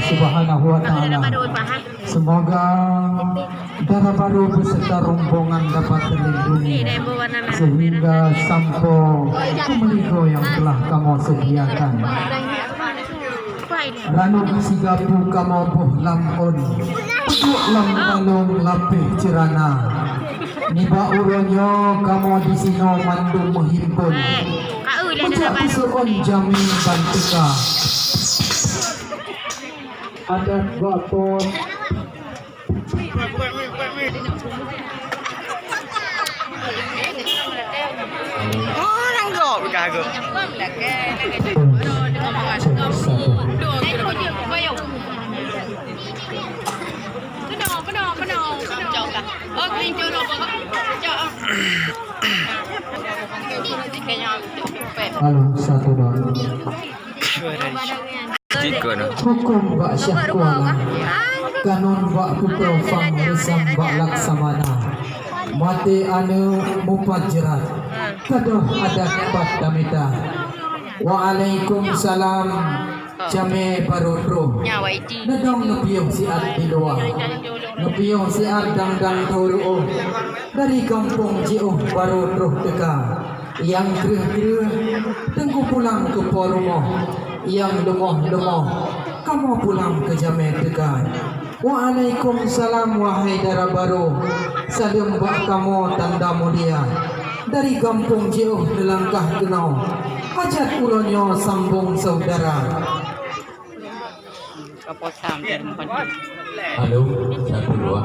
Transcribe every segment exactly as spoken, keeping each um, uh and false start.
Subhanahu wa Taala. Semoga dara barô beserta rombongan dapat terlindungi sehingga sampoe keu meuligoe nyang telah kamoe sediakan. Ranub sigapu kamoe boh lam ôn, peuduek lam kalông lapéh ceurana. Nibak uroe nyoe kamoe disinoe mandum meuhimpon. Meujak peusoe ôn jamé ban teuka. Adat bak po. Halo, satu, dua. Tiga dah. Huköm bak Syah Kuala, kanun bak Putroe Phang, reusam bak Laksamana. Maté aneuk mupat jeurat, gadôh adat pat tamita. Waalaikumsalam, jamé barô troh. Neudong neupiôh siat di luwa. Neupiôh siat dang-dang teuruôh. Dari gampông jiôh barô troh teuka. Nyang kreueh-kreueh, teungku pulang keu po rumoh. Nyang leumoh-leumoh, kamoe pulang keu jamé teuka. Waalaikumsalam, wahai dara barô. Saleuem bak kamoe tanda mulia. Dari gampông jiôh neulangkah keunoe. Hajat uroe nyoe sambông syedara. Halo, satu, dua.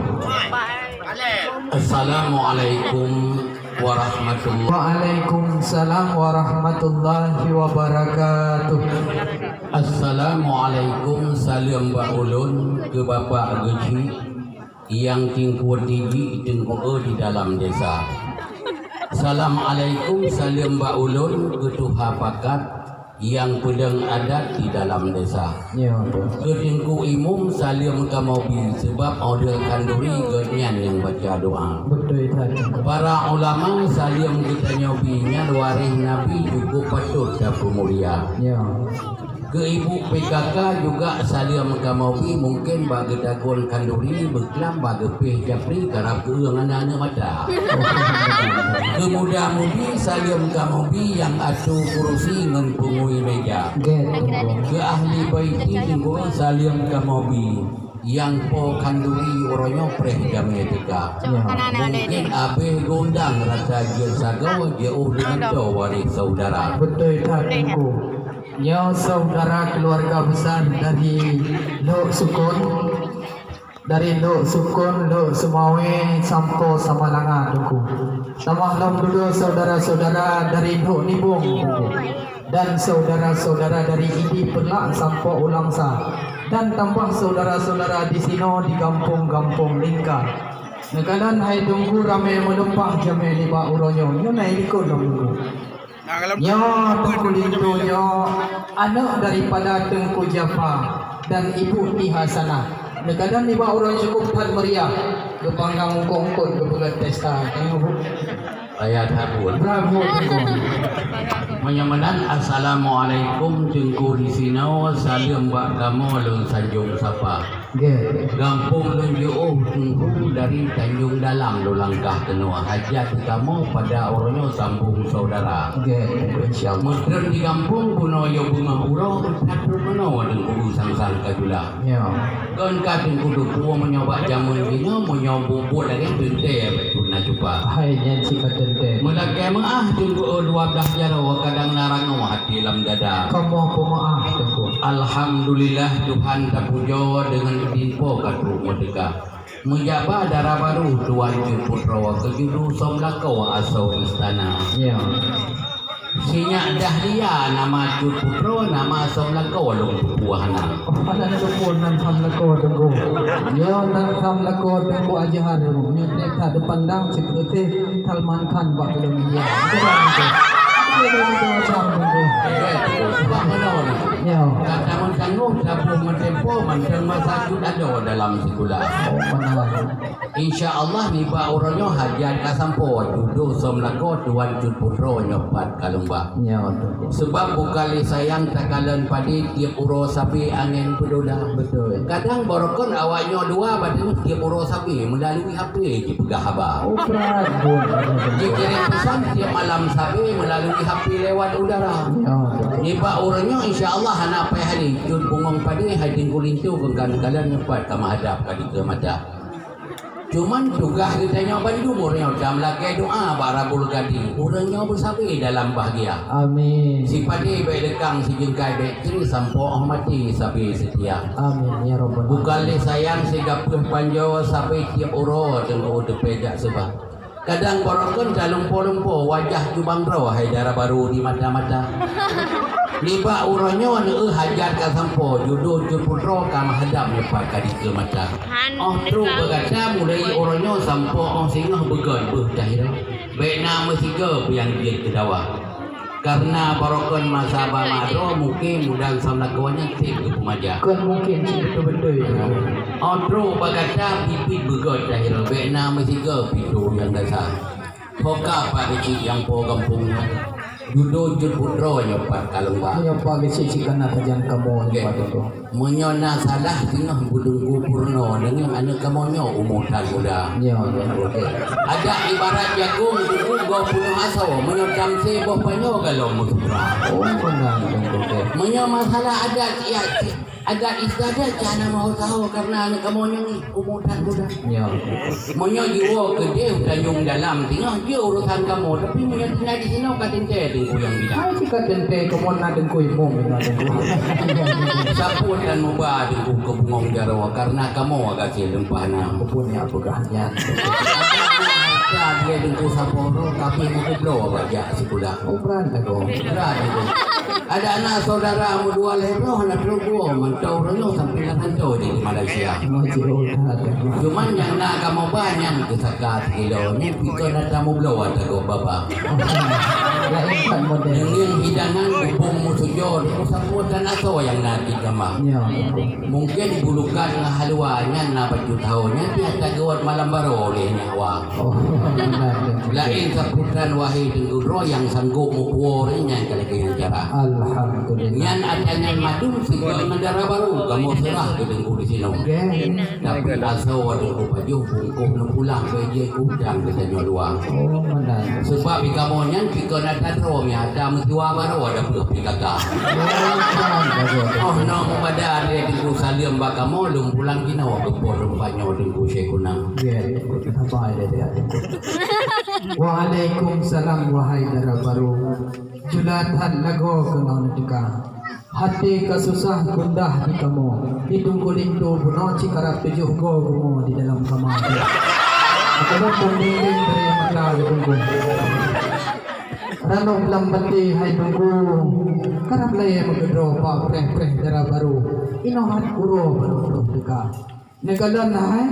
Assalamualaikum warahmatullahi. Waalaikumsalam warahmatullahi wabarakatuh. Assalamualaikum, saleuem bak ulôn keu Bapak Geuchik. Nyang Teungku Tiji, Teungku E di dalam desa. Assalamualaikum, saleuem bak ulôn keu tuha pakat nyang peudong adat di dalam desa. Ya, betul. Keu Teungku Imum, saleuem kamoe bi, seubab óh lheueh khanduri gobnyan nyang baca doa. Betul, Tuan. Para ulama, saleuem geutanyoe bi, nyan waréh Nabi, cukup patôt tapeumulia. Ya. Keu ibu P K K juga saleuem kamoe bi, mungken bak geutagon khanduri, beuklam bak geupéh japri, karab keueung aneuk-aneuk mata. Keu muda-mudi saleuem kamoe bi nyang atoe kurusi ngon peungui meja. Gét, Teungku. Keu ahli baiti Teungku saleuem kamoe bi. Nyang po khanduri uroe nyoe preh jamé teuka. Ya. Mungken abéh geuundang rasa jeuet sagoe jiôh deungon toe waréh syedara. Beutôi that, Teungku. Nyoe syedara keuluwarga besar dari Lhok Sukon, dari Lhok Sukon, Lhok Seumawé, sampoe Samalanga, Teungku. Tamah lom dudoe syedara-syedara dari Lhok Nibong, Teungku. Dan syedara-syedara dari Idi Peulak sampoe u Langsa, dan tambah syedara-syedara disinoe di gampông-gampông lingka. Neukalon hai Teungku ramé meulimpah jamé nibak uroe nyoe, nyoe na i likot lom Teungku. Nyoe Teungku Linto nyoe aneuk daripada Teungku Jafa dan Ibu Ti Hasanah. Neukalon nibak uroe nyoe cukup that meriah, geupanggang ungkot-ungkot, geupeugöt pesta. Ayat Habul. Bravo, Teungku. Meunyoe meunan, assalamualaikum Teungku disinoe, saleuem bak kamoe lôn sanjong sapa. Gét. Gampông lôn jiôh Teungku dari Tanjong Dalam lôn langkah keunoe, hajat kamoe pada uroe nyoe sambông syedara. Gét, Teungku, insya Allah. Meutreun di gampông bunoe yoh beungoh uroe, that peurunoe Teungku sang-sang ka jula. Ya. Kon ka Teungku teupeue meunyoe bak jamén jinoe, meunyoe buet-buet lagèe teuntèe beutôi na cupa. Hai, nyan cit ka teuntèe. Meulakèe meu'ah Teungku, dua blah jaroe kadang na rangoh até lam dada. Kamoe peumeu'ah, Teungku. Alhamdulillah, Tuhan tapujoe deungon idin Po ka trok meuteuka. Meujak ba dara barô Tuan Cut Putroe keu judô Som Lakoe Asoe Istana. Ya. Sinyak Dahlia nama Cut Putroe, nama Som Lakoe lôn teupeue hana. Oh, hana teupeue nan Som Lakoe Teungku. Nyoe nan Som Lakoe Teungku Azhar, nyoe trép that depan dang cit putih Salman Khan bak filem India. Itu kan itu. Itu, itu, itu, Azhar Teungku. Eh, itu sebab mana orang? Ya. Kata mentanggung, sapu mentempo, manteng masa cut ada dalam sekolah. Oh, benar. Insya Allah nibak uroe nyoe hajat ka sampoe, dudoe som lakoe tuan cut putroe nyoe pat ka lôn ba. Ya, betul. Sebab bukan lé sayang takalon padé tiep uroe sabe angén peudoda. Betul. Kadang barokon awak nyoe dua bateungoh tiep uroe sabe meulalu H P jipeugah haba. Oh, berat, betul. Jikirém peusan tiep malam sabe meulalu H P lewat udara. Ya, betul. Nibak uroe nyoe insya Allah hana payah lé cut bungong padé hai Teungku Linto keu kan kalon nyoe pat ka meuhadap ka dikeue mata. Cuman tugaih geutanyoe bandum ureuëng nyoe tam lakée doá bak Rabbul Ghadi. Ureuëng nyoe beusabe dalam bahgia. Amin. Sipadé bék leukang sijeungkai bék cre sampoe óh maté sabe seutia. Amin ya rabbal alamin. Bukan lé sayang sigapeuh panjoe sabe tiep uroe teungoh teupée jak seubah. Kadang barokon talumpo-lumpo wajah cubang droe hai dara barô di mata-mata. Nibak uroe nyoe neueu hajat ka sampoe, judoe cut putroe ka meuhadab nyoe pat ka dikeue mata. Óh trok beugata mulai uroe nyoe sampoe óh singoh beugöt beuh tahiroe. Bék na meusigoe peue nyang jeuet keu dawa. Karena barokon masa bak mak droe mungken mudan sam lakoe nyan treb geupeumaja. Kon mungken cit beutôi-beutôi. Óh trok beugata pipit beugöt tahiroe bék na meusigoe pintoe nyang gasa. Ho ka Pak Keuchik nyang po gampông nyoe. Judoe cut putroe nyoe pat ka lôn ba. Nyoe Pak Keuchik cit kana tajam kamoe nyoe Pak Teungku. Meunyoe na salah singoh beudeungku peurunoe deungon aneuk kamoe nyoe umu that muda. Nyoe, nyoe, oke. Adat ibarat jagong tuku goh peunoh asoe, meunyoe tamsé boh panyoe galom meusubra. Oh, beuna, beuna, oke. Meunyoe masalah adat, ya, adat istiadat, jangan mau tahu karena aneuk kamoe nyoe umu that muda. Nyoe. Meunyoe jiwoe keudeh u Tanjong Dalam, singoh jeuet urosan kamoe, tapi meunyoe tinggai di sinoe ka teuntée Teungku nyang bilang. Hai, cit ka teuntée, kamoe na Teungku Imum inoe Teungku. Sapeue tan muba Teungku keu bungong jaroe, karena kamoe gaséh leumpah na. Peue nyang peugah nyan? Ka dia Teungku sapoe roh, tapi meubloe bak jak sikula. Oh, brat Teungku. Brat Teungku. Ada anak saudara meudua lhée droe, aneuk droe dua, mantong uroe nyoe sampoe lam kantô di Malaysia. Cuman nyang na kamoe ba nyan keu saka sikilo, nyan pih kon ata meubloe ata gob baba. Laén kan model. Deungon hidangan bubông meusujoe, sapeue tan asoe nyang na di kama. Ya. Mungken bulukan ngon halua nyan na bacut thaho nyan pih ata geuwat malam baroe lé nyan wa. Oh, benar, benar. Laén sapeue tan wahé Teungku droe nyang sanggob meupuwoe nyan ka lagée nyan cara. Alhamdulillah. Nyan ata nyan madum sigoe ngon dara barô kamoe seurah keu Teungku di sinoe. Oke. Tapi asoe Teungku pajoh bungkôh neupulang keu jih udang geutanyoe luwa. Oh, benar. Sebab di kamoe nyan pih kon ata droe meuhadab meusiwa baroe ada peuh P K K. Oh, benar, benar. Oh, nyoe mubada lé Teungku saleuem bak kamoe lôn pulang kinoe keu po teumpat nyoe Teungku Syaikhuna. Ya, ya, kenapa ada dia? Waalaikumsalam, wahai dara barô. Jula that lagoe keunoe neuteuka. Até ka susah gundah di kamoe. Di Teungku Linto bunoe cit karab tujoh goe gumoe di dalam kama. Meukeubah peumimpin dari mata di Teungku. Ranub lam baté hai Teungku. Karab layée meukeudroe bak preh-preh dara barô. Inoe hat uroe barô troh teuka. Neukalon hai.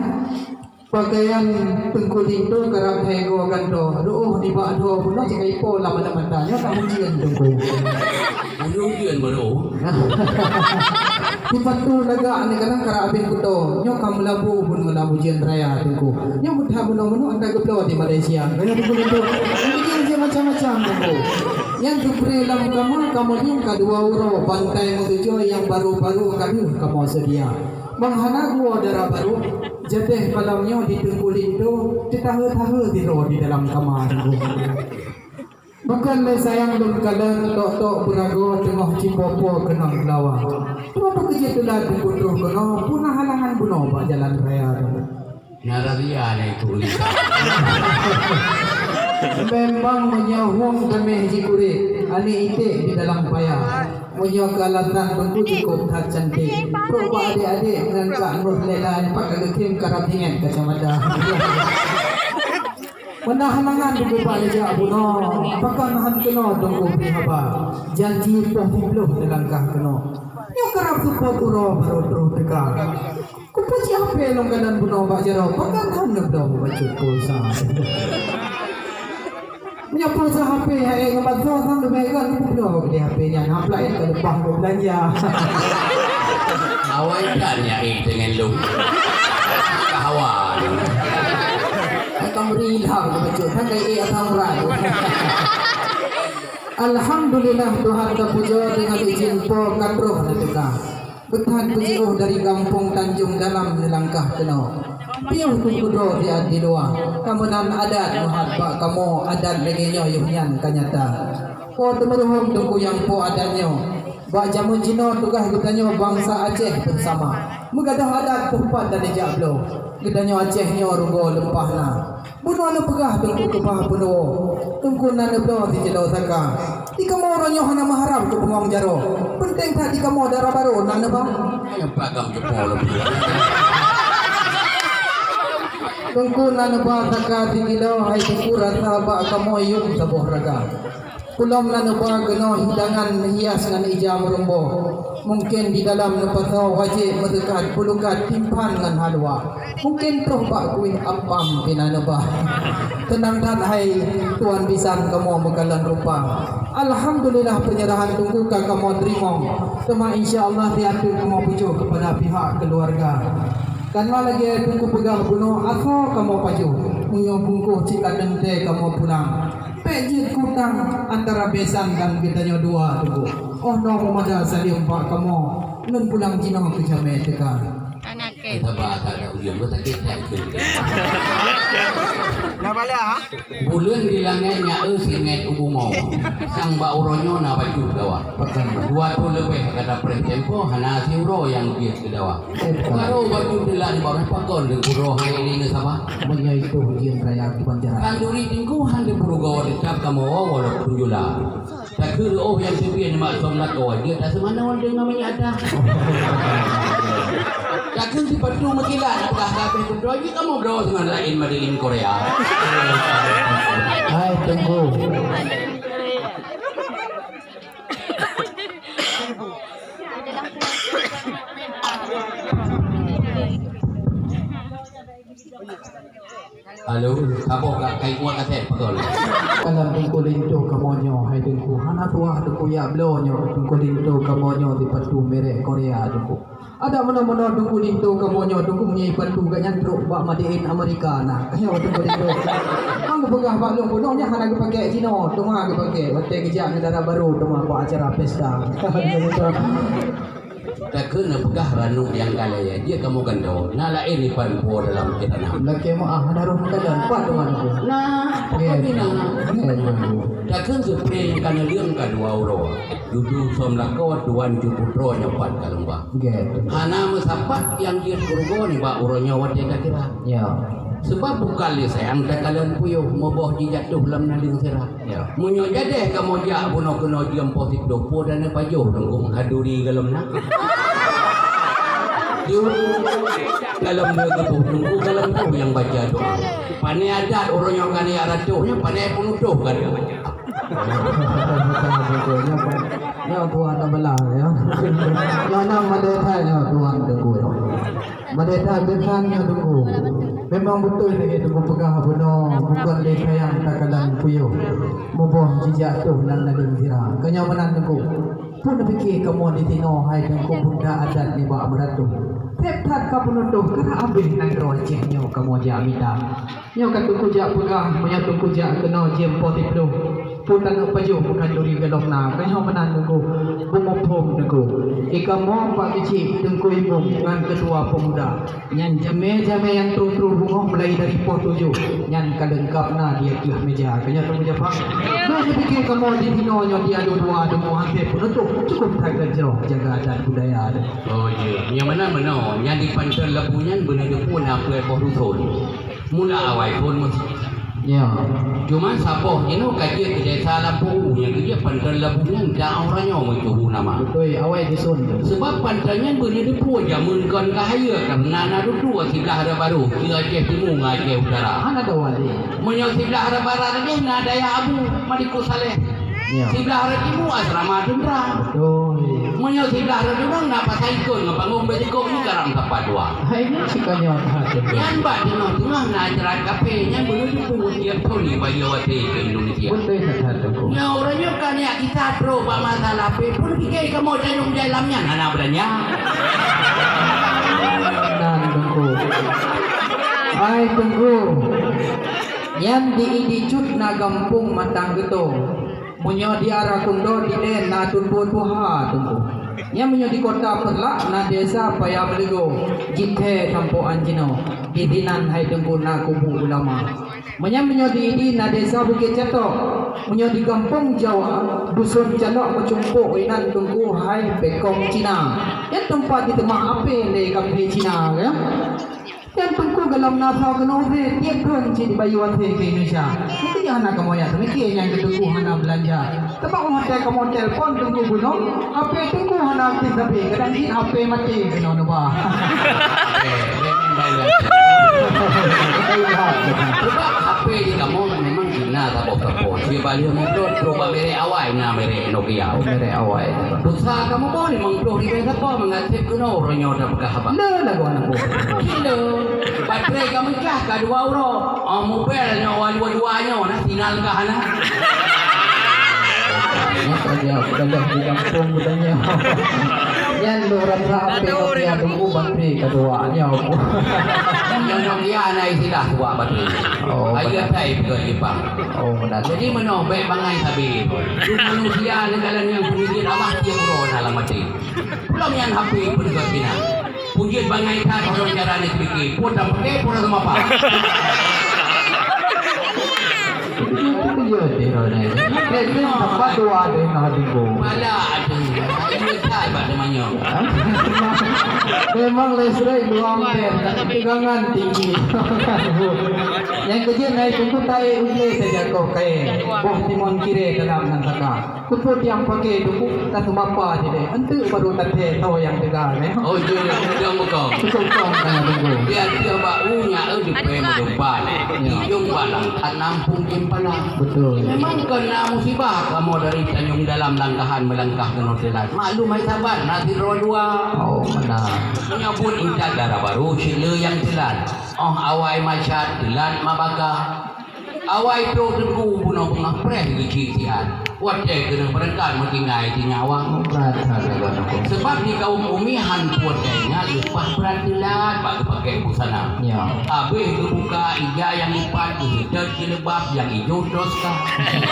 Pakaian Teungku Linto karab lhée goe gantoe, reuôh nibak dhoe bunoe cit ka ipo lam aneuk mata, nyoe ka ujeuen Teungku. Ujeuen baroe. Sipatu lagak nyoe kadang karab habéh kuto, nyoe ka meulabu bunoe lam ujeuen raya Teungku. Nyoe mudah bunoe-bunoe anda geubloe di Malaysia. Kaya Teungku Linto, ujeuen macam-macam Teungku. Nyang teupreh lam kama, kamoe nyoe ka dua uroe, bantai meutujoh nyang baru-baru ka deuh kamoe seudia. Bang hana geuwoe dara barô, jadeh malam nyoe di Teungku Linto, teutahe-tahe sidroe di dalam kama Teungku. Bukon lé sayang lôn kalon tok-tok beuragoe teungoh jipo-po keunong geulawa. Teuma peu keuh jeuet teulat Teungku troh keunoe, peue na halangan bunoe bak jalan raya Teungku. Na razia na itu ulita. Memang meunyoe hueng teumeh jikurit, aneuk iték di dalam paya. Meunyoe keu alasan Teungku cukôp that cantik, trok bak adék-adék ngon Kak Nurlela nyan pat ka geukhém karab ingat kacamata. Meunan halangan Teungku bak neujak bunoe, pakon han keunoe Teungku bri haba. Janji poh siplôh neulangkah keunoe. Nyoe karab seupôt uroe barô troh teuka. Kupeue cit H P lôn kalon bunoe bak jaroe, pakon han neubloe bacut pulsa. Meunyoe pulsa H P nyang ék ngon bansos, han leubeh gét neubloe di H P nyan, hana peulaén ka leupah keu beulanja. Awai that nyang ék deungon lôn. Ka hawa lôn. Ilang bacut, hana ék asam urat. Alhamdulillah, Tuhan tapujoe deungon idhin Po ka troh neuteuka. Beuthat peujiôh dari gampông Tanjong Dalam neulangkah keunoe. Piôh Teungku droe siat di luwa, ka meunan adat meuhat bak kamoe, adat lagèe nyoe yoh nyan ka nyata. Po teumeuruhom Teungku nyang po adat nyoe. Bak jamén jinoe tugaih geutanyoe bansa Aceh beusama. Meugadôh adat peupat dan ijak bloe. Geutanyoe Aceh nyoe rugoe leupah na. Bunoe neupeugah Teungku keubah peunuwoe. Teungku na neubloe sijeulô saka. Di kamoe uroe nyoe hana meuharab keu bungong jaroe. Peunteng that di kamoe dara barô na neuba. Nyang pagam jeupo leubeh. Teungku na neuba saka sijeulô, hai Teungku rasa bak kamoe yuem saboh raga. Peulom na neuba keunoe hidangan meuhias ngon ija meureumbôk. Mungken di dalam neupasoe wajéb, meuseukat, peulukat, timphan ngon halwa. Mungken troh bak kueh apam pih na neuba. Teunang that hai tuan bisan kamoe meukalon rupa. Alhamdulillah, peunyeurahan Teungku ka kamoe teurimong. Teuma insya Allah siat teuk kamoe pujoe keupada pihak keuluwarga. Kana lagèe Teungku peugah bunoe asoe kamoe pajoh. Meunyoe bungkôh cit ka teuntèe kamoe pulang. Bèk jeuet keu utang antara bisan dan geutanyoe dua Teungku. Oh noe meumada saleuem bak kamoe, lôn pulang jinoe keu jamèe teuka. Saba that, that ujeuen, beusakét that ujeuen. Buleuen di langèt nyan eu singèt u bumoe. Sang bak uroe nyoe na bacut dawa. Dua thôn leubeh ka tapreh tempo, hana siuroe nyang jeuet keu dawa. Barô bacut teulat di bawah pakon deungon uroe hai lé ngon saba. Meunyoe itu ujian raya di Banjaran. Khanduri Teungku han teupeurugoe, teutap kamoe walaupun jula. Takheun óh nyang sibien mak som lakoe jeuet taseumanoe deungon minyeuk ata. Takheun sipatu meukilat peugah kabeh beudôh jih kamoe bloe seungan laén made in Korea. Hai Teungku. Halo, saboh ka kai kuat kaseh pagol. Dalam Teungku linto kamoe nyoe, hai Teungku, hana tuha Teungku jak bloe nyoe, Teungku linto kamoe nyoe sipatu merek Korea Teungku. Adak meunoe-meunoe Teungku linto kamoe nyoe, Teungku meunyoe sipatu gobnyan trok bak made in Amerika na. Nyoe Teungku linto. Hang geupeugah bak lôn bunoe nyan hana geupakèk sinoe, teuma geupakèk watèe geujak ngon dara barô teuma bak acara pesta. Takheun neupeugah ranup nyang ka lhèe, jeuet kamoe gantoe. Na laén ipan po dalam cit tanah. Lakèe meu'ah hana rôh meukadan, pat teuma Teungku? Nah, pokok bina. Takheun seupre nyang ka neuleueng ka dua uroe. Dudu som lakoe tuan cut putroe nyoe pat ka lôn ba. Hana meusapat nyang jeuet keu rugoe nibak uroe nyoe watèe takira. Ya. Sabab bukon lé sayang takalon puyôh, muboh jijak toh lam naleueng sira. Ya. Meunyoe jadeh kamoe jak bunoe keunoe jeuem poh siplôh, peue dan neupajoh Teungku meuhaduri golom na. Jeuem golom na geuboh Teungku golom toh nyang baca doa. Pane adat uroe nyoe ka neujak ratoh, nyoe pane peunutôh ka neujak baca. Nyoe tuan tabelah ya. Nyoe nang madé that nyoe tuan Teungku nyoe. Madé that bisan nyoe Teungku. Memang beutôi lagèe Teungku peugah bunoe, bukon lé sayang takalon puyôh. Muboh jijak toh lam naleueng sira. Keu nyoe meunan Teungku. Peue neupiké kamoe di sinoe hai Teungku pemuda adat nibak meuratoh. Sép that ka peunutôh keurak abéh nanggroe Aceh nyoe kamoe jak mita. Nyoe ka Teungku jak peugah, meunyoe Teungku jak keunoe jeuem poh siplôh. Peue taneuk pajoh meukan duri golom na, keuhai meunan Teungku, beumuphom Teungku. Di kamoe Pak Keuchik Teungku Imum ngon Keutua Peumuda. Nyan jamé-jamé nyang troh-troh rumoh mulai dari poh tujoh, nyan ka leungkap na di ateueh meuja. Keu nyan Teungku Japang. Nah, neupiké kamoe di sinoe nyoe di adoe dua, adoe muhaseb peunutôh, cukôp that ka jroh jaga adat budaya. Oh, jeuet. Nyang meunan meunoe, nyang di Panton Labu nyan beuneudeue na peuet boh duson. Mula awai phôn meusi-, ya. Cuma saboh jinoe ka jeuet keu desa Lampôh, nyang keu jeuet Panton Labu nyan daerah nyoe meucue nama. Beutôi, awai duson. Sabab Panton nyan beuneudeue jameun kon ka hayeue, kareuna na dudoe siblah rot barô, keu Aceh Timu ngon Aceh Utara. Hana tawa lé. Meunyoe siblah rot barat jih na Dayah Abu, Malikus Saleh. Ya. Siblah rot timu asrama teuntra. Beutôi. Meunyoe siblah rot limong na Pasai Ikon ngon Panggong Beusikong ngon Karang Tapat Dua. Hai, nyan sikayoe that, Teungku. Nyan bak teungoh-teungoh na Jrat Kafe, nyan beuneudeue tiep thôn jibayeue watèe keu Indonesia. Beutôi that, Teungku. Nyoe uroe nyoe ka neujak kisah trok bak masalah pih, peue neupiké kamoe tanyoe di lam nyan hana beurani. Nan, Teungku. Hai, Teungku. Nyan di Idi Cut na gampông Matang Geutông. Meunyoe di Ara Kundo di N na Teungku Tuha, Teungku. Nyan meunyoe di Kota Peureulak na desa Paya Meuleugoe, jithèe sampoe 'an jinoe. Di sinan hai Teungku na kubu ulama. Meunyan meunyoe di Idi na desa Bukét Catok. Meunyoe di gampông Jawa, dusun Calok Meucumpok inan Teungku hai Peukong Cina. Nyan teumpat jiteumah apèe lé kaphé Cina, ya. Nyan Teungku gohlom na soe keunoe udép, tiep thôn cit jibayeue até keu Indonesia. Nyan keuh hana kamoe jak teumiké nyan keu Teungku hana beulanja. Teuma watèe kamoe telepon Teungku bunoe, H P Teungku hana aktif sabé, kadang jih H P maté keunoe neuba. Sebab H P di kamoe memang jina saboh-saboh. Sibaléh meuplôh, trôk bak merek awai na merek Nokia. Oh, merek awai. Pulsa kamoe boh limong ploh ribèe sapo mangat sép keunoe uroe nyoe tapeugah haba. Le lagoe aneuk boh. Gila. Baterai ka meucah ka dua uroe. Oh, mobil nyoe dua-dua nyoe na sinyal ka hana. Nyoe saja, udah di gampông geutanyoe. Nyan lôn rasa H P Nokia Teungku baterai ka dua nyoe. Nyoe Nokia na istilah tuak baterai. Oh, ayo betul. Tai peugah Jepang. Oh, betul. Jadi meunoe bèk bangai sabe. Tu manusia neukalon nyang peungeujeuet Allah tiep uroe na lam até. Pulang nyan H P peugah Cina. Peujeuet bangai that, ureueng cara ni sedikit. Pun dah pakai, pun dah mapa. Itu, itu dia, dia, dia. Dia, dia, apa tu ada yang nak tipu? Pala ada. Ini tak buat temannya. Memang listrik dua ampere, tapi tegangan tinggi. Nyang keujeuet naik tunggu tahi uji saja kau kai. Boh timon kiri dalam nan saka. Keupeue tiang paké duku taseumapa jideh, enteuk baru tathèe soe nyang teuga nyoe. Oh, jeuet, jeuet, jeuet, bukon. Bukon, bukon, bukon. Biasa bak u nyak eu dipée meudumpan. Ya. Ijong balang tanam pungkem pala. Betul. Memang keu na musibah kamoe dari Tanjong Dalam Langkahan meulangkah keunoe teulat. Maklum hai saban, na sidroe dua. Oh, benar. Meunyoe buet intat dara barô, cit le nyang teulat. Oh, awai macet, teulat mabaka. Awai trok teuku bunoe beungoh preh geucit siat. Watèe keuneuk beurangkat meutinggai tinggai awak. Berat that, ya, Tuan Teungku. Sebab di kaum umi han peuet ingat leupah brat teulat bak geupaké busana. Ya. Habéh geubuka ija nyang lipat, geuseutôt jilbab nyang ijo troska.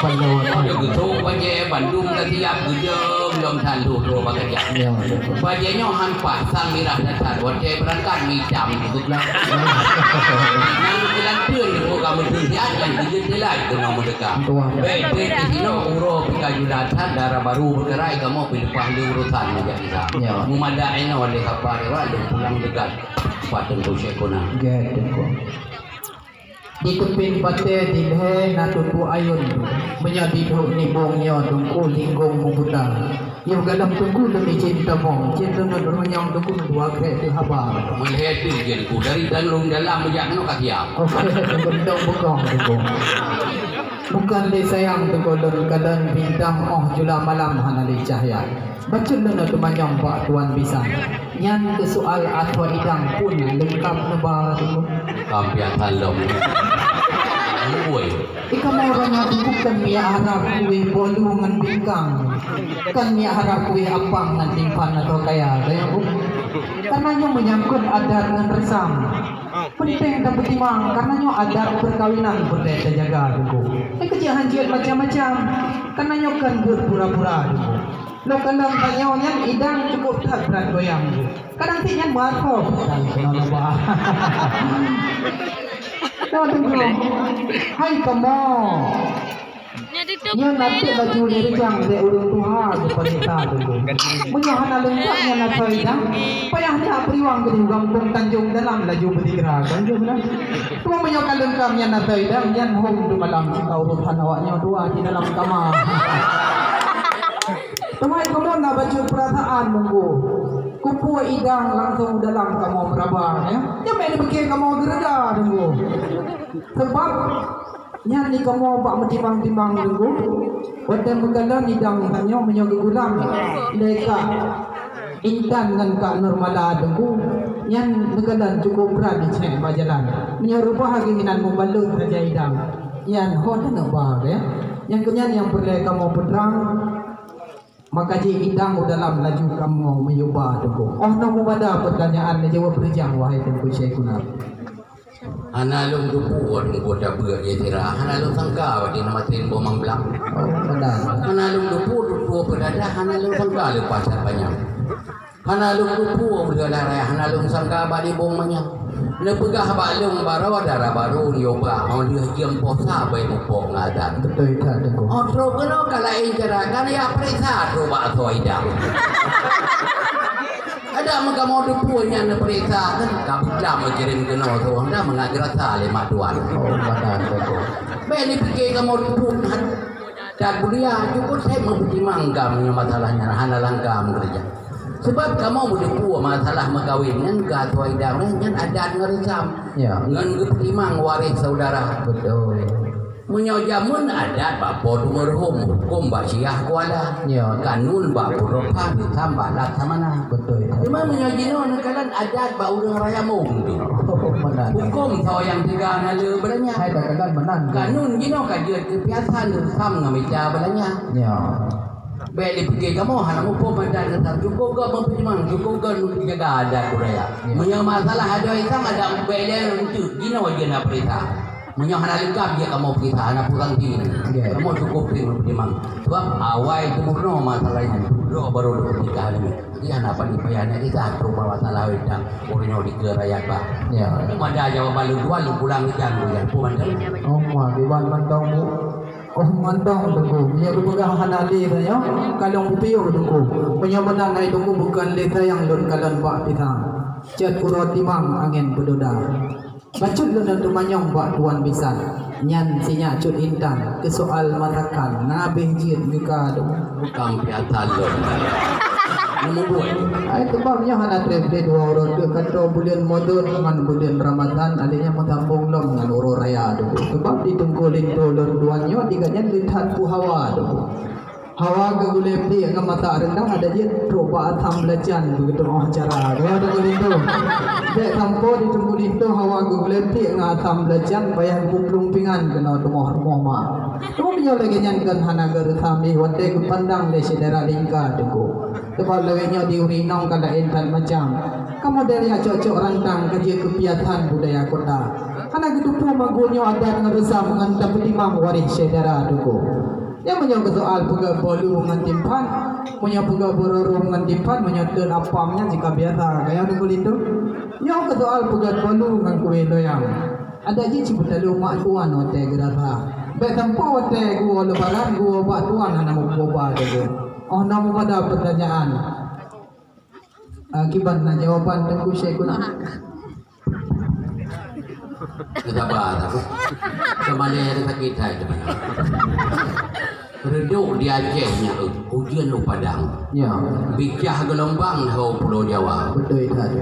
Pada waktu. Pada geusok bajèe bandum ka siap geujok lom tantu troh bak keujak. Ya, betul. Bajèe nyoe han paih sang mirah that-that, watèe beurangkat meuitam. Nyang keulanteuen di muka meuteun siat nyang keujeuet teulat keunoe meudeuka. Tuan. Bèk trép di sinoe uroe pih ka jula that dara barô beukarai kamoe pih leupah lé urosan meujak Isa. Ya. Meumadak inoe lé haba dewa lôn pulang deugat. Pat Teungku Syèkh Kuna. Gèt, Teungku. Di teupin batèe di lhèe na tutoe ayôn. Meunyoe di duek nibong nyoe Teungku linggong meubuta. Yoh galom Teungku lôn ijin tamong, cit lôn runyong Teungku dua krek teuh haba. Meulhèe teuh jih Teungku, dari dalam dalam meujak keunoe ka siap. Oke, Teungku, dong bukong Teungku. Bukan lé sayang Teungku lôn kalon bintang óh jula malam hana lé cahya. Bacut lôn teumanyong bak tuan bisan. Nyan keu soal atoe idang pun leungkap neuba Teungku. Ka pian salom. Ui. Di kamoe ureueng nyan bukan miyak harap kueh bolu ngon bingkang. Kan miyak harap kueh apam ngon timphan atau kaya, kaya bu. Karena nyoe menyangkut adat ngon reusam. Penting tapeutimang, karena nyoe adat perkawinan peureulèe tajaga, Teungku. Eh, keu jih hanjeuet macam-macam, karena nyoe kan buet pura-pura, Teungku. Lôn kalon tanyoe nyan idang cukup that brat goyang, Teungku. Kadang cit nyan meuasoe, dan keunoe neuba. Nah, Teungku. Hai kamoe. Nyan na teuk laju lé rijang lé ureueng tuha geupeurintah Teungku. Meunyoe hana leungkap nyan atoe idang, payah nyak peuriwang keu gampông Tanjong Dalam laju beudigra, kan, Teungku, nah? Cuma meunyoe ka leungkap nyan atoe idang, nyan hom dumalam cit ka urosan awak nyoe dua di dalam kama. Teuma kamoe na bacut peurasaan Teungku. Kumpul idang langsung dalam kamoe meuraba, ya. Nyan bèk neupike kamoe geureuda Teungku. Sebab nyan di kamoe bak meutimang-timang Teungku. Watèe meukalon idang tanyoe meunyoe geugulam lé Kak Intan ngon Kak Nurmala Teungku, nyan neukalon cukup brat jicèk bak jalan. Meunyoe reubah geuh inan meubalot saja idang, nyan ho taneuk ba, ya. Nyang keu nyan nyang peureulèe kamoe peutrang, maka jih idang u dalam laju kamoe meuyoh ba Teungku. Óh noe mubada peutanyaan neujaweueb rijang, wahai Teungku Syèkuna. Hana lôn teupeue teungku tabeuet jih sira, hana lôn sangka bak di nama tren boh mamblang. Oh, benar. Hana lôn teupeue tutoe peudadah, hana lôn sangka leupah that panyang. Hana lôn teupeue ulèe lam raya, hana lôn sangka bak di bông manyang. Neupeugah bak lôn baroe dara barô nyoe bah, oh lheueh jeuem poh sa bai mupok ngadan. Beutôi that, Teungku. Oh, trok keunoe ka laén cara, kan ya peuriksa trok bak asoe idang. Adak meukamoe teupeue nyan neupeuriksa, kan ka beuklam meukirém keunoe soe dah meungagrasa lé mak tuan. Oh, benar, Teungku. Bèk neupiké kamoe teupeue that. Dan bulia, cukôp that meupeutimang gam nyoe masalah nyan hana langkah meukeureuja. Sebab kamoe meuteupeue masalah meukawen nyan ka tuai damai nyan adat ngon reusam. Ya. Ngon geupeutimang waréh saudara. Beutôi. Meunyoe jameun adat bak po teumeuruhom, hukôm bak Syiah Kuala. Ya. Kanun bak Purokha, reusam bak Laksamana. Beutôi. Teuma meunyoe jinoe neukalon adat bak ureueng raya mong tu. Oh, meunan. Hukôm sawa nyang teuga na le beulanya. Hai dah kenal meunan. Kanun jinoe ka jeuet keu piasan reusam ngon mita beulanya. Ya. Bèk dipike kamoe hana muphom adat reusam. Cukôp gob meupeutimang, cukôp gob jaga adat budaya. Ya. Meunyoe masalah adoe Islam, adat bèk lé eunteuk, jinoe jeuet na peurintah. Meunyoe hana leungkap, jeuet kamoe peurintah, hana peue sanksi. Ya. Kamoe cukôp pih meupeutimang. Sebab awai teumeurunoe masalah nyan, dudoe barô lôn peugah lagèe nyan. Jadi hana payah na kisah trok bak masalah wéh dan ureueng nyoe dikeue rakyat bah. Ya. Mada jawaban lôn tuan, lôn pulang keu jan, lôn jan. Peue mantong? Oh, ma, kiban mantong, Bu. Oh, mantong, Teungku. Meunyoe geupeugah hana lé tanyoe, ka lôn kupiôh, Teungku. Meunyoe meunan hai Teungku, bukon lé sayang lôn kalon bak pisang. Cot uroe timang angén peudoda. Bacut lôn teumanyong bak tuan bisan. Nyan sinyak cut intan, keu soal masakan, na abéh jeuet geuka, Teungku. Bukon piasan lôn. Nyang mubuet. Ai, teuma nyoe hana trép lé dua uroe teuk, ka troh buleuen Modot ngon buleuen Ramadhan, akhé nyan meusambông lom ngon uroe raya, Teungku. Sebab di Teungku Linto lôn tuan nyoe, di gobnyan le that peue hawa, Teungku. Hawa geugulèe pliek ngon masak reundang, adak jeuet trok bak asam belacan beugeutu'oh acara. Keunoe Teungku Linto. Bèk sampoe di Teungku Linto hawa geugulèe pliek ngon asam belacan, payah geuplueng pingan keunoe teungoh rumoh ma. Teuma meunyoe lagèe nyan kon hana geureusam lé watèe geupandang lé syedara lingka, Teungku. Sabab lagèe nyoe di ureueng inong ka laén that macam. Kamoe dari cok-cok rantang ka jeuet keu piasan budaya kota. Hana geuteupeue magul nyoe adat ngon reusam ngon tapeutimang waréh syedara, Teungku. Nyan meunyoe keu soal peugöt bolu ngon timphan, meunyoe peugöt bororo ngon timphan, meunyoe teun apam nyan jih ka biasa, ka nyan Teungku Linto. Nyoe keu soal peugöt bolu ngon kuweh loyang. Adak jih cit beutalo mak tuan watèe geurasa. Bèk sampoe watèe geuwoe lebaran, geuwoe bak tuan hana muphom ba lé. Oh, na meupada peutanyaan. Ah, kiban na jawaban Teungku Syaikhuna? Saba, saba. Keumalèe sakét hai teuma. Reudôk di Aceh nyan, ujeuen u Padang. Ya. Bicah geulombang ho Pulo Jawa. Beutôi that.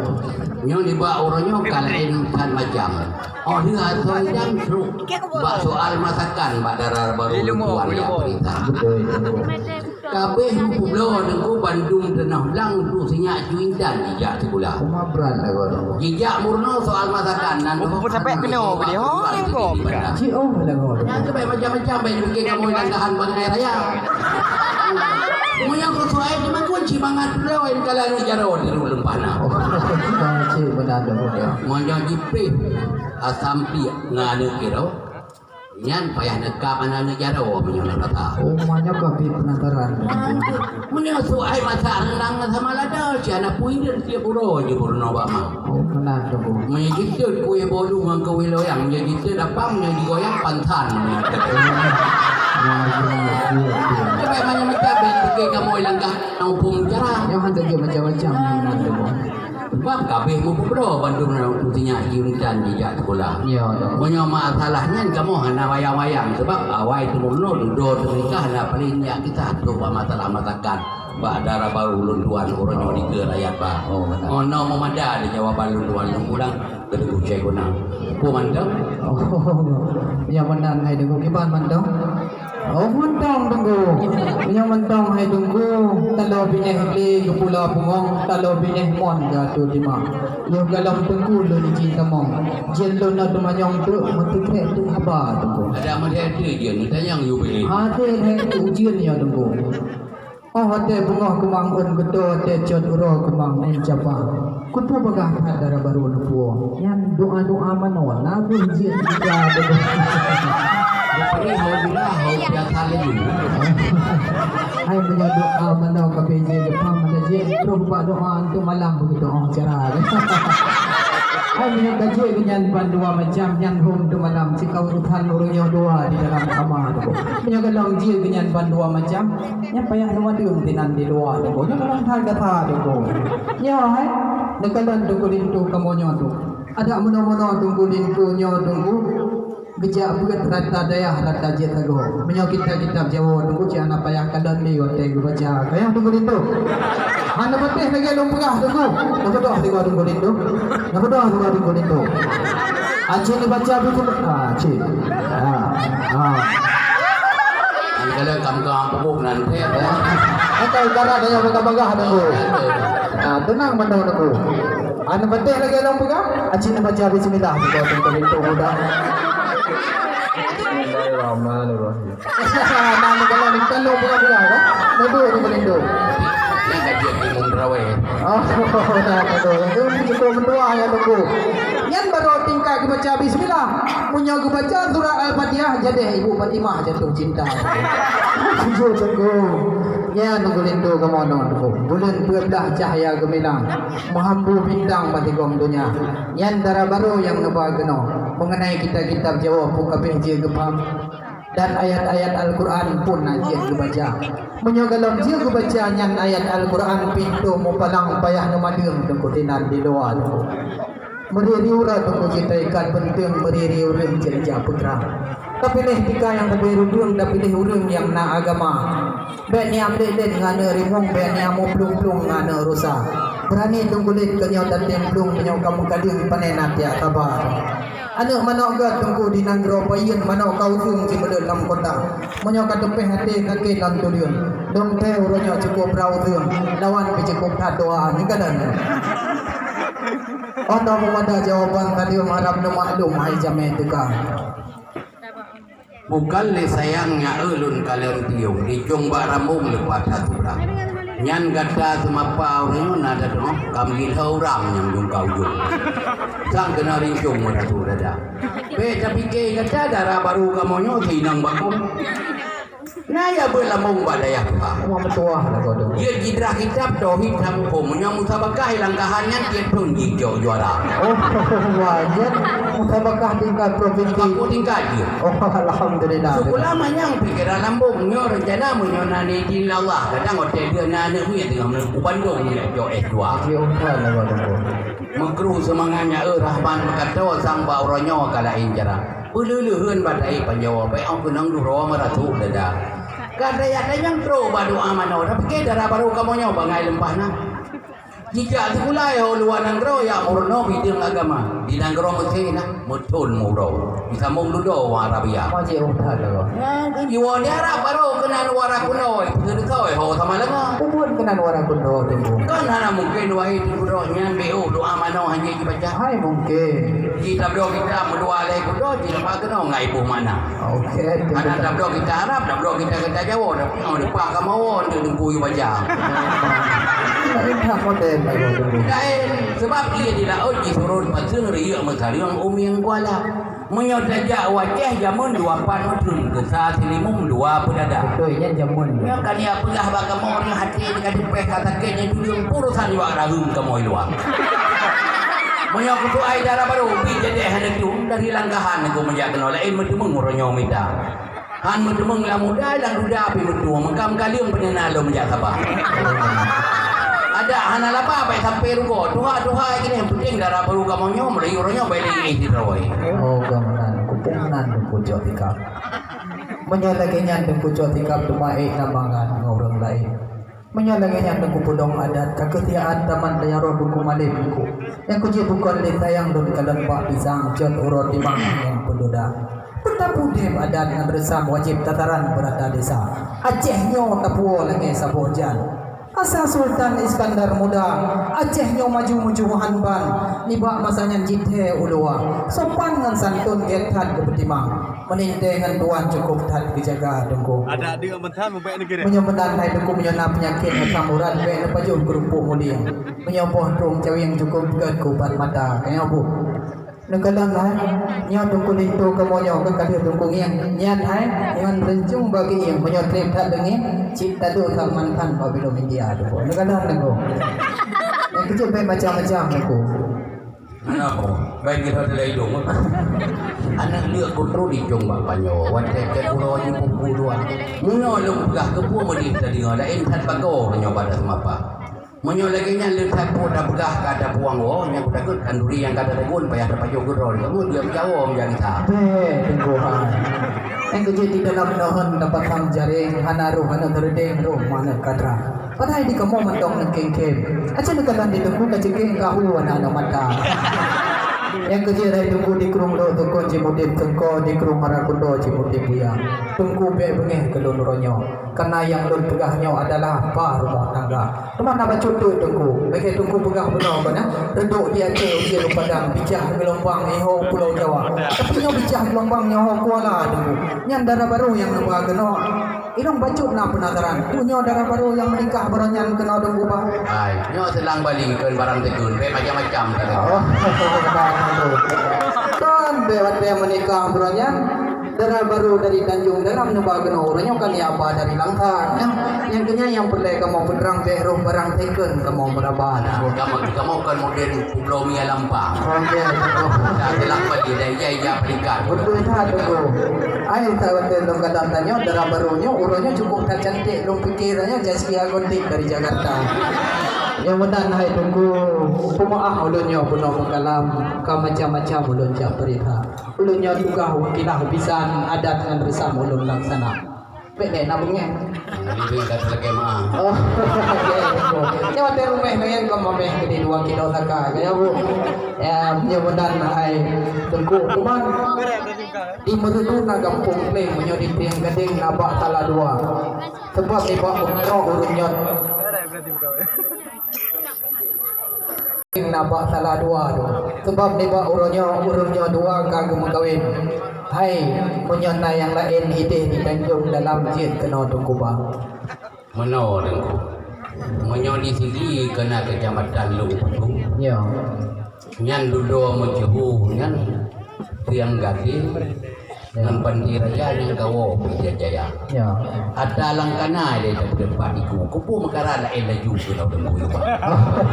Nyoe nibak uroe nyoe ka laén that macam. Oh, lheueh asoe idang trok bak soal masakan bak dara barô lôn tuan nyang peurintah. Beutôi. Ka abéh meupeubloe Teungku bandum teungoh blang untuk sinyak cut intan jijak sikula. Uma brat lagoe Teungku. Jijak meurunoe soal masakan nan. Meupeubloe sampai keunoe beude. Oh, gob ka. Cit oh lagoe Teungku. Nyan keuh bèk macam-macam bèk dipike kamoe langgahan bangai raya. Meunyoe keu soai teuma kunci mangat droe kala nyoe jaroe di leumpah na. Oh, cit beuna Teungku. Meunyoe jipéh asam piek ngon aneuk jaroe. Nyan payah neukab aneuk jaroe meunyoe na rata. Oh, meunyoe ka pi penasaran. Meunyoe suai masak rendang sama lada, si aneuk pui dan tiep uroe jih peurunoe bak ma. Oh, meunan Teungku. Meunyoe jiteuet kueh bolu ngon kueh loyang, meunyoe jiteuet apam, meunyoe jigoyang pantan. Meunyoe macam-macam bèk pike kamoe langkah nang upung cara. Nyoe han tajeuet macam-macam meunan Teungku. Sabab ka abéh meupeubloe bandum na untuk sinyak jiuntan jijak sikula. Ya, ya. Meunyoe masalah nyan kamoe hana wayang-wayang, sabab awai teumeurunoe dudoe teunikah na paléng jak kisah trok bak masalah masakan. Bak dara barô lôn tuan uroe nyoe dikeue rakyat ba. Oh, mantap. Oh, nyoe meumada di jawaban lôn tuan lôn pulang keu Teungku Syaikhuna. Peue mantong? Oh, ya meunan hai Teungku kiban mantong. Oh, mantong Teungku. Nyoe mantong hai Teungku, taloe binéh glé geupula bungong, taloe binéh mon geuatô tima. Yoh galom Teungku lôn ijin tamong. Jén lôn na teumanyong teuk, meuteukrek teuk haba Teungku. Adak meudeh teuk jén, neutanyong yue beuhe. Até lhèe teuk ujeuen nyoe Teungku. Oh, watèe beungoh keumang ôn geuto, watèe cot uroe keumang ôn capa. Kupeubagah that dara barô neupuwoe. Nyan doa-doa manoe, na beuh jeuet kita deungon. Bukri hau bila hau biasa laju. Hai, meunyoe doa manoe ka beuh jeuet, geupham ada jeuet, troh bak doa untuk malam begitu, oh, cara. Hai, meunyoe ka jeuet nyan ban dua macam, nyan hom untuk malam, cit ka urusan ureueng nyoe dua di dalam kama tu. Meunyoe ka lom jeuet nyan ban dua macam, nyan payah neumadeueng sinan di luwa Teungku. Nyoe kalon that gata Teungku. Nyoe hai, neukalon Teungku linto kamoe nyoe tu. Adak meunoe-meunoe Teungku linto nyoe Teungku. Geujak beuet rata dayah rata jeuet sagoe. Meunyoe kitab-kitab Jawoe Teungku cit hana payah kalon lé watèe geubaca. Payah Teungku linto. Hana patéh lagèe lôn peugah Teungku. Neubeudôh sigoe Teungku linto. Neubeudôh sigoe Teungku linto. Aci neubaca buku. Ah, cit. Ah, ah. Kadang-kadang kamoe pupuk nan teh, ya. Atau ibarat dayah bagah-bagah Teungku. Ah, tenang manoe Teungku. Hana patéh lagèe lôn peugah, aci neubaca bismillah, buka pintoe-pintoe muda. Bismillahirrahmanirrahim. Nah, ni kalau ni, kalau buka-buka, kan? Duduk di pelindung. Ni kajian ilmu terawih. Oh, nah, betul. Itu cukup mendoa ya, Teungku. Nyan baru tingkat geubaca bismillah. Meunyoe geubaca surat Al-Fatihah, jadi Ibu Fatimah jatuh cinta. Jujur, Teungku. Nyan Teungku linto kamoe nyoe, Teungku. Buleuen peuet blah cahya geumilang. Meuhambu bintang bak tigong donya. Nyan dara barô nyang neuba keunoe, meungenai kitab-kitab Jawoe pun ka beuh jeuet geupham, dan ayat-ayat Al-Qur'an pun na jeuet geubaca. Meunyoe golom jeuet geubaca nyan ayat Al-Qur'an, pintoe mupalang payah neumadeueng Teungku sinan di luwa Teungku. Meuri-ri uroe Teungku jitaikat beunteueng, meuri-ri ureueng jeuet jak peutrang. Tapiléh tika nyang leubeh reubeueng, tapiléh ureueng nyang na agama. Bèk niam lét-lét ngon aneuk rimueng, bèk niam muplueng-plueng ngon aneuk rusa. Beurani Teungku lét keu nyoe tatem plueng, meunyoe ka meukaleueng panè na tiak saba. Aneuk manok gèt Teungku di nanggroe payeuen, manok ka useueng simeuleuet lam kota. Meunyoe ka teupèh até sakét lam tuleueng, dong teuh uroe nyoe cukôp brat useueng, lawan pih cukôp that doa nyan ka dan. Oh, na meumada jawaban tadi, harab neumaklum hai jamèe teuka. Bukan lé sayang nyak e lôn kalon tiong, licong bak rambong leupah that ubrang. Nyan gata seumapa ureueng na teudeungoe, ka meuliha urang nyang jungka ujong. Sang keunoe rincong meuratu dada. Bèk tapike gata dara barô kamoe nyoe si inong bakong. Na ya beuet lambong bak dayah tuha. Wah, meutuah lagoe tu. Jeuet jidrah kitab tauhid samuphom. Meunyoe musabakah ilangkahan nyan tiep thon jijok juara. Oh, wah, jeuet musabakah tingkat provinsi. Sapu tingkat jeuet. Oh, alhamdulillah. Sikula manyang pikeran lambong nyoe rencana meunyoe na izin Allah. Kadang watèe dia na aneuk miet teungoh meuneuku bandum jijok S dua. Jeuet umphan lagoe tu. Meukru seumangat nyak e Rahman meukato sang bak uroe nyoe ka laén cara. Peuleuleuen bak taék panjawa bèk ong keunong duroe meurasuk dada. Ka dayat danyang trok bak doa manoe, tapike dara barô kamoe nyoe bangai leumpah na. Jijak sikula yoh luwa nanggroe jak meurunoe bideueng agama. Di nanggroe Meusé na meuthon meuuroe. Disambong dudoe u Arabia. Wajéb that lagèe. Nyan jiwoe di Arab barô keunan wara kunoe, peue teuka ho sama langa. Ubon keunan wara kunoe Teungku. Kan hana mungken wahai Teungku droe nyan B O doa manoe hana jibaca. Hai mungken. Ji tabloe kitab meudua lhèe kudoe, ji leumah keunoe ngai boh makna. Oke, hana tabloe kitab Arab, tabloe kitab-kitab Jawoe, tapi ngon leupah kamoe ngon Teungku yue baca. Laén that model lagoe Teungku. Laén, sebab ie di laôt jisurot paseung riyeuk meusareung u mieng kuala. Meunyoe tajak u Aceh jameun dua pat meuteun, keusa silimong dua peudada. Beutôi, nyan jameun. Nyoe kan ya peugah bak kamoe ureueng até ka teupèh ka sakét nyan tujuh puluh san yuak rayeuk kamoe luwa. Meunyoe kutu ai dara barô, bi jadeh hana tueng dari langkahan ku meujak keunoe laén meuteumeung uroe nyoe mita. Han meuteumeung lam muda, lam duda pih meutueng, meukam kaleueng peuneuna lom jak saba. Adak hana laba bèk sampoe rugoe, tuha-tuha keunong peuting dara barô kamoe nyoe, meulayeue uroe nyoe bèk lé sidroe. Oh, ka meunan, kupeunan Teungku cok tikab. Meunyoe lagèe nyan Teungku cok tikab teuma ék na mangat ngon ureueng laén. Meunyoe lagèe nyan Teungku peudong adat, ka keusiaan tamat dayah rot Teungku malém Teungku. Nyang kujeuet bukon lé sayang lôn kalon bak pisang, cot uroe timang ngon peududa. Peutapu udép adat ngon reusam wajéb tataran beurata desa. Aceh nyoe tapuwoe lagèe saboh jan. Masa Sultan Iskandar Muda, Aceh nyoe maju meucubuhan ban, nibak masa nyan jithée u luwa. Sopan ngon santun gét that geupeutimang, meulintée ngon tuan cukôp that geujaga Teungku. Adak deuek meunan mubek negeri. Meunyoe meunan hai Teungku, meunyoe na peunyakét asam urat, bék neupajoh keurumpok mulieng. Meunyoe boh trueng cawéng cukôp gét keu ubat mata. Keu nyoe buet. Neukalon hai, nyoe Teungku linto kamoe nyoe ka ka lheueh Teungku ngieng. Nyan hai, ngon reuncong bagi ieng, meunyoe treb that deungon, cit tado Salman Khan bak bilom India tu. Neukalon Teungku. Nyang keujeuet baik macam-macam Teungku. Aneuk, baik kita ada idong. Aneuk liek kutru dijong bak panyo, watée cek uroe jipupu dua. Meunyoe lôn peugah keupeue meudeh tadi ngon laén that bagoe nyoe pada seumapa. Meunyoe lagée nyan le that peue tapeugah ka tapuang woe, nyang kutakot khanduri nyang ka tatagun payah tapajoh keudroe, kamoe dia meujawoe meujan sa. Bèk, Teungku hai. Nyang keujeuet di dalam nohon dapasang jaréng, hana roh hana teureudeng, roh mangat kadra. Padahai di kamoe mantong neukéng-kéng. Aja neukalon di Teungku ka ceukéng kahu hana na mata. Nyang keujeuet hai Teungku di krueng Lhoksukon cit mudeb teungko, di krueng Marakundo cit mudeb buya. Teungku bèk beungéh keu lôn uroe nyoe. Karena nyang lôn peugah nyoe adalah bah rumoh tangga. Teuma na bacut teuk Teungku. Lagèe Teungku peugah bunoe kon, eh, reudôk di Aceh ujeuen u padang, bijah geulombang iho Pulo Jawa. Tapi nyoe bijah geulombang nyoe ho Kuala Teungku. Nyan dara barô nyang neuba keunoe. Ilôn bacut na peunasaran. Peue nyoe dara barô nyang meunikah baroe nyan keunoe Teungku bah? Hai, nyoe seulang Bali kon barang teukon, bèk macam-macam ka. Oh, kon bèk watèe meunikah baroe nyan. Dara barô dari Tanjung Dalam neuba keunoe, uroe nyoe kan ya ba dari Langsa. Nyang, nyang keunyan nyang peureulèe kamoe peutrang bèk roh barang second kamoe meuraba. Kamoe, kamoe kon model publoe mie lampang. Oke, betul. Dah telah pagi dah ija-ija peringkat. Betul that, betul. Ai, sahabat lôn kata tanyoe, dara barô nyoe, uroe nyoe cukup that cantik, lôn pikir nyoe Zaskia Gotik dari Jakarta. Nyang meunan hai Teungku, peumaah ulôn nyoe bunoe meukalam, ka macam-macam ulôn jak peurintah. Ulôn nyoe tugaih wakilah bisan adat ngon reusam ulôn laksana. Bèk lé na beungèh. Ini dia kata lagi maaf. Oh, oke. Nyoe watèe ruméh nyan ka mamèh geude dua kilo saka, ka ya, Bu? Ya, nyoe meunan hai Teungku. Cuman di Meureudu na gampông Pleng, meunyoe di Trieng Gadeng na bak Saladua. Sebab nibak uroe ureueng nyoe Na bak Saladua tu. Sebab nibak uroe nyoe, ureueng nyoe dua ka geumeukawen. Hai, meunyoe na nyang laén idéh di Tanjong Dalam jeuet keunoe Teungku ba. Meunoe Teungku. Meunyoe di sigi keu na keucamatan Lhoksukon. Ya. Nyan dudoe meusyeuhu nyan Trieng Gadeng. Ya. Ngon Panti Raya nyang kawoe Pidie Jaya. Ya. Ata lam kana lé teumpat iku. Kupu meukara laén laju keu lawan Teungku Yuban.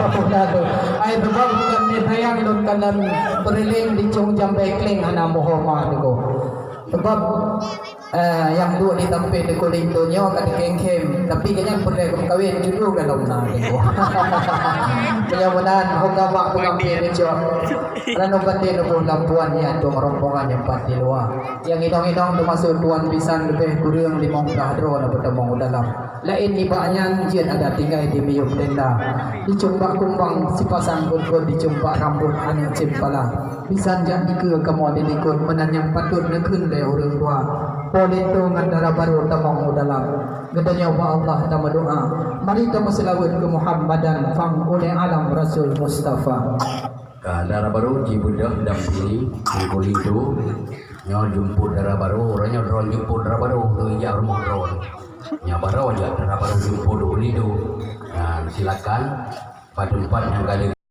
Beuna tu. Ai sebab bukan ni sayang lôn kalon peureuleng di Cung Jambai Kleng hana meuhoreumat Teungku. Sebab, eh, nyang duek di sampéng Teungku Linto nyoe ka teukhém-khém, tapi gobnyan peureulèe geumeukawen judô golom na Teungku. Mudah-mudahan ho ka bak peungampé neucok. Lalu batin neuboh lampuan nyang tueng rombongan nyang pat di luwa. Nyang inong-inong teumasok tuan bisan leubeh kureueng limong blah droe na peutamong u dalam. Laén nibak nyan jeuet adak tinggai di miyueb tenda. Di cumbak kumbang sipasang gôt-gôt, di cumbak rambot aneuk ceumpala. Bisan jak dikeue kamoe di likot meunan nyang patôt neukheun lé ureueng tuha. Po linto ngon dara barô tamong u dalam. Geutanyoe bak Allah tameudoa. Mari tameuseulaweuet keu Muhammadan, pangulèe alam Rasul Mustafa. Ka dara barô jibeudôh dampéng Teungku Linto. Nyoe jeumpot dara barô, uroe nyoe droen jeumpot dara barô, tu ijak rumoh droen. Nyoe barô jak dara barô jeumpot Teungku Linto. Nah, silakan, bak teumpat nyang ka lheueh.